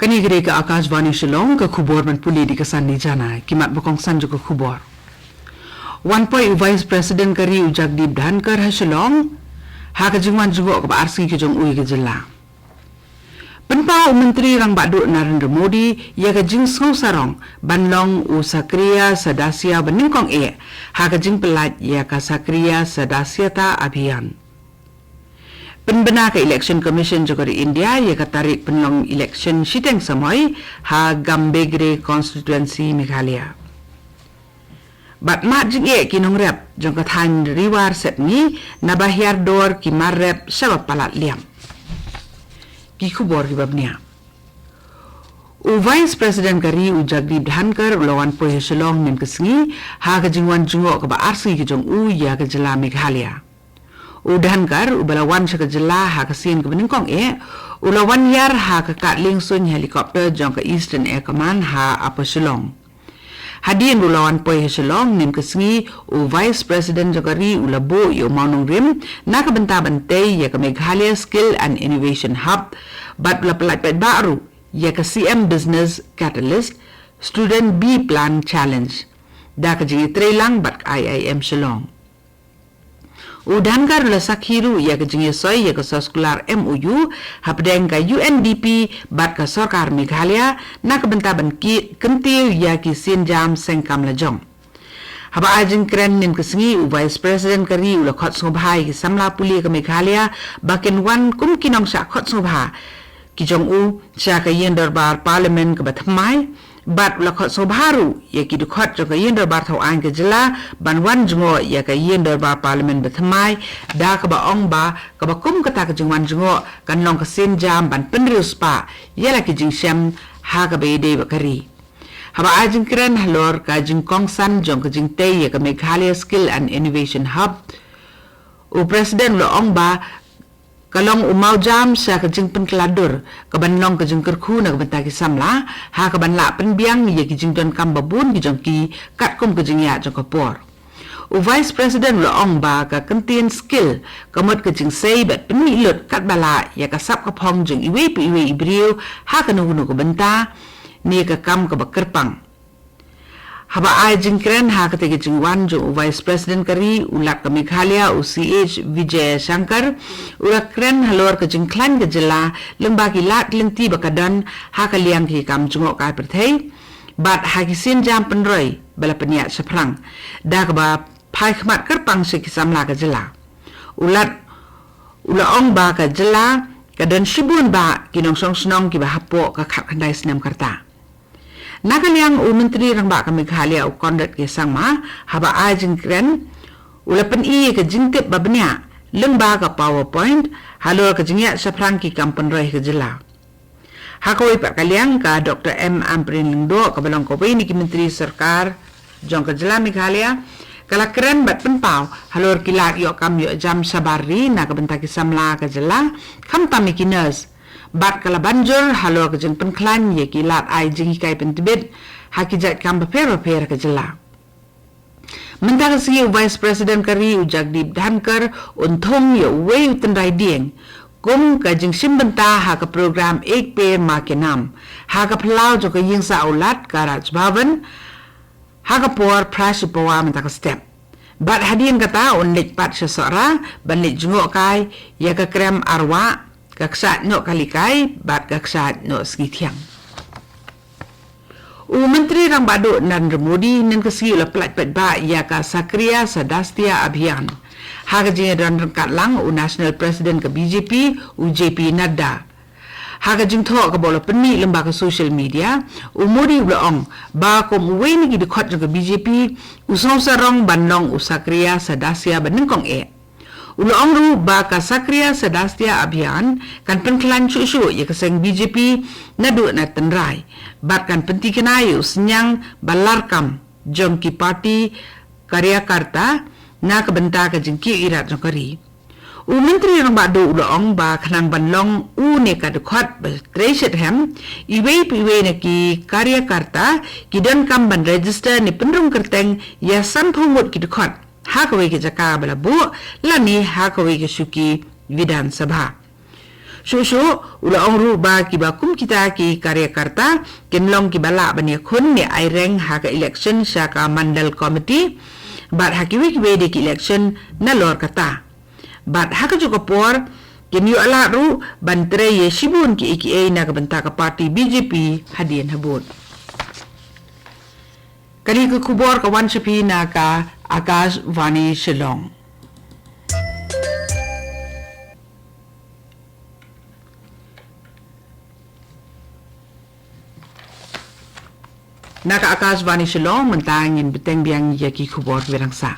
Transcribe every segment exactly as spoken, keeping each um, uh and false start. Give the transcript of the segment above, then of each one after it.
Kane ka dei ka Akashvani Shillong, ka khubor ban pule da ka Sandy Jana. Ki mat ba kongsan jong ka khubor. Wan poi u Vice President ka ri u Jagdeep Dhankhar ha Shillong ha ka jingwan jngoh kaba arsngi ka jong u ïa ka jylla. Pynpaw u Myntri Rangbah Duh Narendra Modi ïa ka jingsngewsarong ban long u Sakriya Sadasya ba nyngkong eh ha ka jingpyllait ïa ka Sakriya Sadasyata Abhiyan. Pynbna ka Election Commission jong ka ri India ïa ka tarik pynlong election shiteng samoi ha Gambegre Constituency, Meghalaya. Bad mad jingeh ki nongrep jong ka thaiñ Ri War Sepngi naba hiar dor ki mar rep shaba palat liam. Ki khubor kiba bniah. U Vice President ka ri u Jagdeep Dhankhar u la wan poi ha Shillong mynne ka sngi ha ka jingwan jngoh kaba arsngi ka jong u ïa ka jylla Meghalaya. U Dhankhar uba la wan sha ka jylla ha ka sien kaba nyngkong eh u la wan ïar ha ka kad lieng suiñ helicopter jong ka Eastern Air Command ha Upper Shillong. Hadien ba u la wan poi ha Shillong mynne ka sngi, u Vice President jong ka ri u la buh ïa u mawnongrim na ka bynta ban tei ïa ka Meghalaya Skill and Innovation Hub bad u la pyllait paidbah ruh ïa ka C M Business Catalyst Student B Plan Challenge da ka jingïatreilang bad ka I I M Shillong. U Dhankhar u la sakhi ruh ïa ka jingïasoi ïa ka soskular M O U hapdeng ka U N D P bad ka sorkar Meghalaya na ka bynta ban ki kyntiew ïa ki sienjam seng kam lajong. Haba ai jingkren mynne ka sngi, u Vice President ka ri u la khot sngewbha ïa ki samla pule ka Meghalaya ba kin wan kum ki nongshah khot sngewbha ki jong u sha ka ïing dorbar Parliament kaba thymmai, bad u la khot sngewbha ruh ïa ki dkhot jong ka ïing dorbar thaw aiñ ka jylla ban wan jngoh ïa ka ïing dorbar Parliament ba thymmai, da kaba ong ba kaba kum kata ka jingwan jngoh kan long ka sienjam ban pynriewspah ïa la ki jingshem ha kaba ïadei bad ka ri. Haba ai jingkren halor ka jingkongsan jong ka jingtei ïa ka Meghalaya Skill and Innovation Hub, u President u la ong ba ka long u mawjam sha ka jingpynkylla dur kaban long ka jingkyrkhu na ka bynta ki samla ha kaban lah pynbiang ïa ki jingdonkam babun ki jong ki katkum ka jingïaid jong ka por. U Vice President u la ong ba ka kyntien skill ka mut ka jingsei bad pynmih lut katba lah ïa ka sap ka phong jong iwei pa iwei i briew ha kano kano ka bynta ne ka kam kaba kyrpang. Haba ai jingkren ha kata ka jingwan jong u Vice President ka ri u Lat ka Meghalaya, u C H Vijayashankar, u la kren halor ka jingkhlaiñ ka jylla lyngba ki lad lynti ba ka don ha ka liang ki kam jngohkai pyrthei bad ha ki sienjam pynroi ba la pynïaid shaphrang, da kaba phai khmat kyrpang sha ki samla ka jylla. U Lat u la ong ba ka jylla ka don shibun bah ki nongshong shnong kiba hapoh ka khatkhyndai snem ka rta. Na ka liang u Myntri Rangbah ka Meghalaya, u Conrad K Sangma, haba ai jingkren u la pyni ïa ka jingtip ba bniah lyngba ka PowerPoint halor ka jingïaid shaphrang ki kam pynroi ka jylla. Ha kawei pat ka liang, ka Doctor M Ampareen Lyngdoh kaba long kawei na ki myntri sorkar jong ka jylla Meghalaya ka la kren bad pynpaw halor ki lad ïoh kam ïoh jam shabar ri na ka bynta ki samla ka jylla, khamtam ïa ki nurse, bad ka la ban jur halor ka jingpynkhlaiñ ïa ki lad ai jinghikai pyntbit ha ki jait kam bapher bapher ka jylla. Mynta ka sngi u Vice President ka ri u Jagdeep Dhankhar un thung ïa uwei u tynrai dieng kum ka jingshim bynta ha ka program Ek Ped Maa Ke Naam ha ka phyllaw jong ka ïing sah u Lat ka Raj Bhavan ha ka por phra shi pawa mynta ka step. Bad hadien kata un leit pat sha Sohra ban leit jngohkai ïa ka krem Arwah, ka kshaid noh Kalikai bad ka kshaid noh Sngi Thiang. U Myntri Rangbah Duh Narendra Modi mynne ka sngi u la pyllait paidbah ïa ka Sakriya Sadasya Abhiyan ha ka jingïadon ryngkat lang u National President ka B J P, u J P Nadda. Ha ka jingthoh kaba u la pynmih lyngba ka social media, u Modi u la ong ba kum uwei na ki dkhot jong ka B J P, u sngewsarong ban long u Sakriya Sadasya ba nyngkong eh. U la ong ruh ba ka Sakriya Sadasya Abhiyan kan pynkhlaiñ shuh shuh ïa ka seng B J P naduh na tynrai bad kan pyntikna ïa u synñiang ba larkam jong ki party karyakarta na ka bynta ka jingkiew irat jong ka ri. U Myntri Rangbah Duh u la ong ba khnang ban long u ne ka dkhot ba trei shitrhem, iwei pa iwei na ki karyakarta ki donkam ban register ne pynrung kyrteng ïa sanphew ngut ki dkhot ha kawei ka jaka ba la buh lane ha kawei ka shuki Vidhan Sabha. Shuh shuh u la ong ruh ba kiba kum kita ki karyakarta kin long kiba lah ban ïakhun ne aireng ha ka election sha ka Mandal Committee bad ha kiwei kiwei de ki election nalor kata. Bad ha kajuh ka por kin ïoh lad ruh ban trei ïa shibun kiei kiei na ka bynta ka party B J P hadien habud. Kane ka khubor ka wan sha phi na ka Akashvani Shillong. Na ka Akashvani Shillong mynta ngin bteng biang ïa ki khubor kiba dang sah.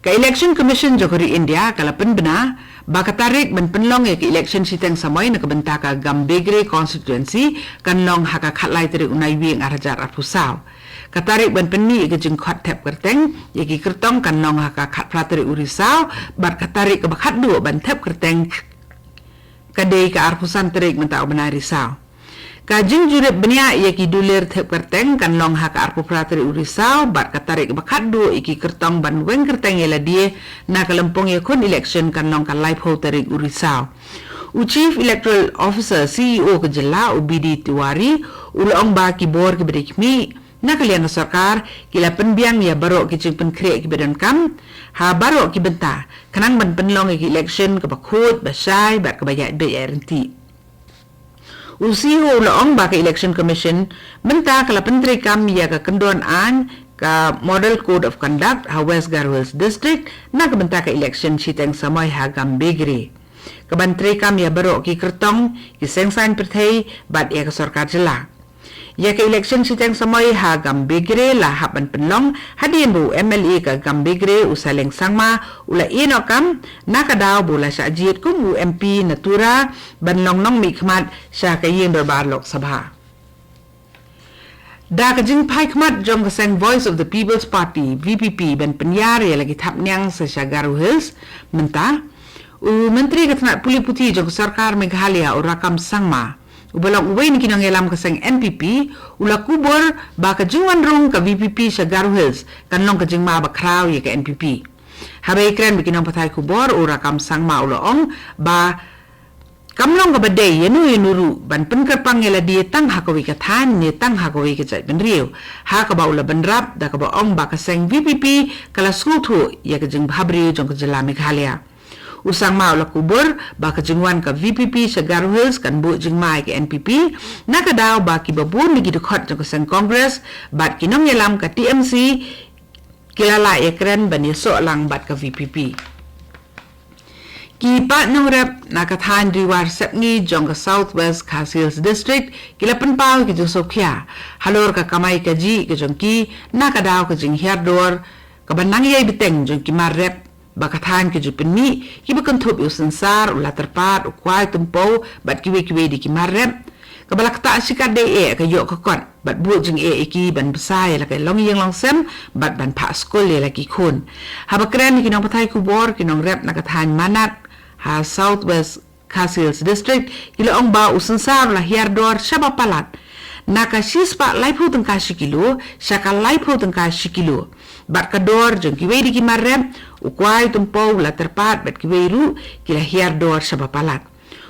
Ka Election Commission jong ka ri India ka la pynbna ba ka tarik ban pynlong ïa ka election shiteng samoi na ka bynta ka Gambegre constituency kan long ha ka khatlai tarik u Naiwieng ar hajar arphew saw. Ka tarik ban pynmih ïa ka jingkhot thep kyrteng ïa ki kyrtong kan long ha ka khatphra tarik u Risaw bad ka tarik kaba khatduh ban thep kyrteng ka dei ka arphew san tarik mynta u bnai Risaw. Ka jingjurip bniah ïa ki dulir thep kyrteng kan long ha ka arphew phra tarik u Risaw bad ka tarik ba khatduh ïa ki kyrtong ban weng kyrteng ïa lade na ka lympung ïakhun election kan long ka laiphew tarik u Risaw. U Chief Electoral Officer, C E O ka jylla, u B D Tiwari, u la ong ba ki bor kiba dei khmih na ka liang ka sorkar ki la pynbiang ïa baroh ki jingpynkhreh kiba donkam ha baroh ki bynta khnang ban pynlong ïa ki election kaba khuid, ba shai bad kaba ïaid beit ïaid ryntih. U C E O u la ong ba ka Election Commission mynta ka la pyntreikam ïa ka kyndon aiñ ka Model Code of Conduct ha West Garo Hills District na ka bynta ka election shiteng samoi ha Gambegre, kaban treikam ïa baroh ki kyrtong, ki seng saiñ pyrthei bad ïa ka sorkar jylla. Ïa ka election shiteng samoi ha Gambegre la hap ban pynlong hadien ba u M L A ka Gambegre u Saleng Sangma u la ïeh noh kam na ka daw ba u la shah jied kum u M P na Tura ban long nongmihkhmat sha ka ïing dorbar Lok Sabha. Da ka jingphai khmat jong ka seng Voice of the People's Party, V P P, ban pynïar ïa la ki thapniang sa sha Garo Hills mynta, u Myntri ka tnat pule puthi jong ka sorkar Meghalaya u Rakkam Sangma, uba long uwei na ki nongïalam ka seng N P P, u la kubur ba ka jingwan rung ka V P P sha Garo Hills kan long ka jingma ba khraw ïa ka N P P. Haba ïakren bad ki nongpathai khubor, u Rakkam Sangma u la ong ba kam long kaba dei ïano ïano ruh ban pynkyrpang ïa lade tang ha kawei ka thaiñ ne tang ha kawei ka jaitbynriew, ha kaba u la bynrap da kaba ong ba ka seng V P P ka la sngewthuh ïa ka jingbhabriew jong ka jylla Meghalaya. U Sangma u la kubur ba ka jingwan ka V P P sha Garo Hills kan buh jingma ïa ka N P P, na ka daw ba kiba bun na ki dkhot jong ka seng Congress bad ki nongïalam ka T M C ki la lah ïakren ban ïasoh lang bad ka V P P. Ki paid nongrep na ka thaiñ Ri War Sepngi jong ka South West Khasi Hills District ki la pynpaw ki jingsngewkhia halor ka kamai kajih ka jong ki na ka daw ka jinghiar dor kaba nang ïai bteng jong ki mar rep ba ka thaiñ ka ju pynmih, kiba kynthup ïa u synsar, u la tyrpad, u kwai tympew bad kiwei kiwei de ki mar rep. Kaba la ktah shikatdei eh ka ïoh ka kot bad buh jingeh ïa ki ban bsa ïa la ka longïing longsem bad ban phah skul ïa la ki khun. Haba kren ïa ki nongpathai khubor, ki nongrep na ka thaiñ Manad ha South West Khasi Hills District ki la ong ba u synsar u la hiar dor shaba palat na ka shispah laiphew tyngka shi kilo sha ka laiphew tyngka shi kilo, bad ka dor jong kiwei de ki mar rep, u kwai tympew, u la tyrpad bad kiwei ruh ki la hiar dor shaba palat.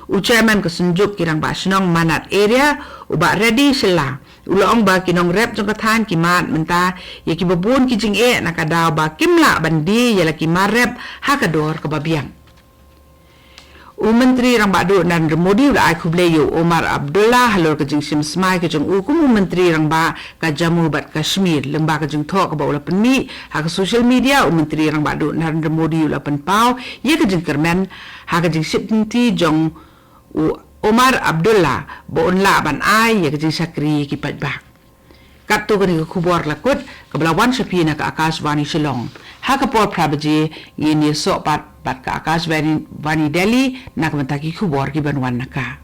U chairman ka Synjuk ki Rangbah Shnong Manad Area, u Bah Reddy Shylla, u la ong ba ki nongrep jong ka thaiñ ki mad mynta ïa kiba bun ki jingeh na ka daw ba kim lah ban die ïa la ki mar rep ha ka dor kaba biang. U Myntri Rangbah Duh Narendra Modi u la ai khublei ïa u Omar Abdullah halor ka jingshim smai ka jong u kum u Myntri Rangbah ka Jammu bad Kashmir. Lyngba ka jingthoh kaba u la pynmih ha ka social media, u Myntri Rangbah Duh Narendra Modi u la pynpaw ïa ka jingkyrmen ha ka jingshit lynti jong u Omar Abdullah ba un lah ban ai ïa ka jingshakri ïa ki paidbah. Katto kane ka khubor la kut kaba la wan sha phi na ka Akashvani Shillong. Ha ka por phra baje ngin ïasoh pat bad ka Akashvani Delhi na ka bynta ki khubor kiban wan na ka.